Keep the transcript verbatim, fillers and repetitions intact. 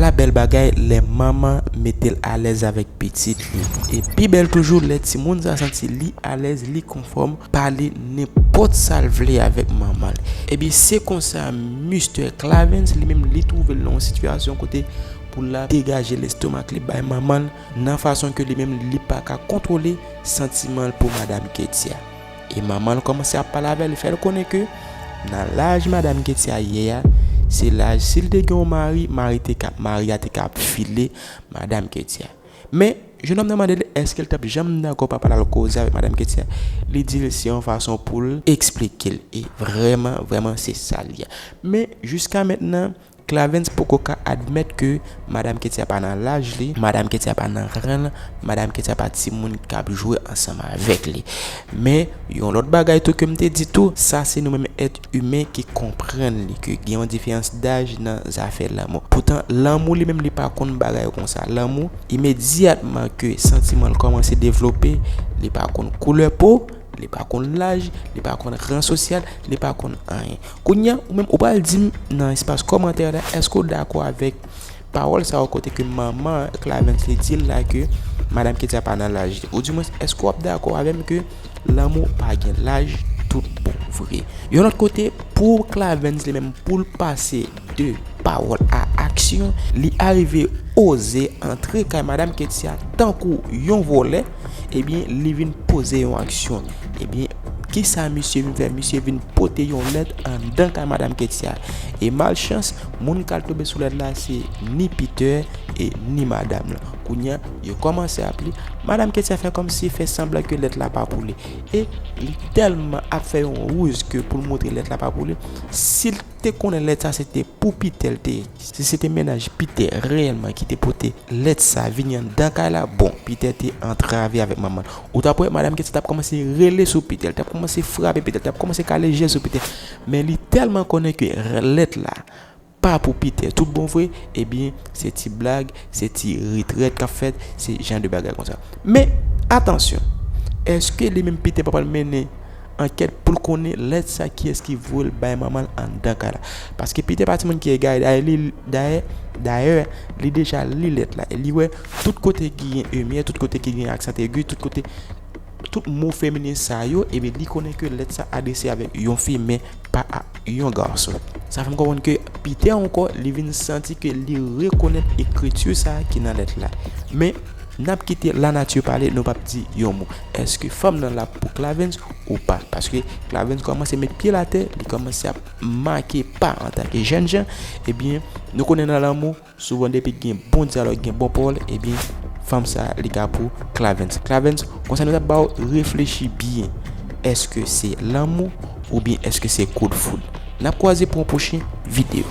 La bèl bagay lè manman mete l alèz avèk pitit li. E pi bèl toujou lè timoun sa santi li alèz, li konfòm, pale nenpòt sa l vle avèk manman l. Ebyen, se konsa Mistè Clavens li menm li twouve l nan yon sitiyasyon kote pou l la degaje lestomak li bay manman l nan fason ke li menm li pa ka kontwole santiman l pou Madanm Ketia. E manman l kòmanse ap pale avè l, fè l konnen ke nan laj Madanm Ketia ye a, se laj si l te gen yon mari, mari te ka, mari a te ka ap file Madanm Ketia. Men, jennonm nan mande l èske l t ap janm dakò pa pale al koze avèk Madanm Ketia. Li di l se yon fason pou l eksplike l. E vrèman, vrèman, se sa l ye a. Men, jiska mentnan, Clavens poko ka admèt ke Madanm Ketia pa nan laj li, Madanm Ketia pa nan ran l, Madanm Ketia pa timoun k ap jwe ansanm avèk li. Men, yon lòt bagay tou ke m te di tou, sa se nou menm èt imen ki konprann li, ke gen yon diferans daj nan zafè lanmou. Poutan, lanmou li menm li pa konn bagay konsa. Lanmou, imedyatman ke santiman l kòmanse devlope, li pa konn koulè po, li pa konn laj, li pa konn ran sosyal, li pa konn anyen. Kounye a, ou menm, ou pral di m nan espas kòmantè la, èske w dakò avèk pawòl sa yo kote ke manman Clavens li di l la ke Madanm Ketia pa nan laj li? Oudimwens, èske w ap dakò avè m ke lanmou pa gen laj tout bon vre? Yon lòt kote, pou Clavens li menm, pou l pase de pawòl a aksyon, li arive oze antre kay Madanm Ketia tankou yon vòlè, ebyen, li vin poze yon aksyon. Ebyen, kisa misye vin fè? Misye vin pote yon lèt anndan kay Madanm Ketia. E malchans, moun k al tonbe sou lèt la, se ni Peter e ni madanm lan. Kounye a, yo kòmanse ap li. Madanm Ketia fè kòmsi fè sanblan ke lèt la pa pou li. E li tèlman ap fè yon wouz ke pou l montre lèt la pa pou li. Si l te konnen lèt sa se te pou Peter l te ye, si se te mennaj Peter reyèlman ki te pote lèt sa vini anndan kay la, bon, Peter te antrave avèk manman l. Ou t ap wè, Madanm Ketia t ap kòmanse rele sou Peter, l t ap kòmanse frape Peter, l t ap kòmanse kale je l sou Peter. Men li tèlman konnen ke lèt la pa pou Peter tout bon vre, ebyen, se ti blag, se ti ri trèt k ap fèt, se jan de bagay konsa. Men, atansyon, èske li menm Peter pa pral mennen ankèt pou l konnen lèt sa kiyès ki voye l bay manman l anndan kay la? Paske Peter pa timoun ki egare, dayè, li, dayè, dayè, li deja li lèt la, e li wè tout kote ki gen emyè, tout kote ki gen aksan egi, tout kote, tout mo feminen sa yo, ebyen, li konnen ke lèt sa adrese avèk yon fi, men pa a yon gason. Sa fè m konprann ke Peter ankò, li vin santi ke li rekonèt ekriti sa ki nan lèt la. Men, n ap kite lanati pale, nou p ap di yon mo. Èske fanm nan la pou Clavens ou pa? Paske Clavens kòmanse met pye l atè, li kòmanse ap make pa antanke jènjan, ebyen, nou konnen nan lanmou, souvan depi gen bon dyalòg, gen bon pawòl, ebyen, fanm sa, li ka pou Clavens. Clavens, konsa nou t ap ba w reflechi byen. Èske se lanmou oubyen èske se koudfoud? N ap kwaze pou yon pwochen videyo.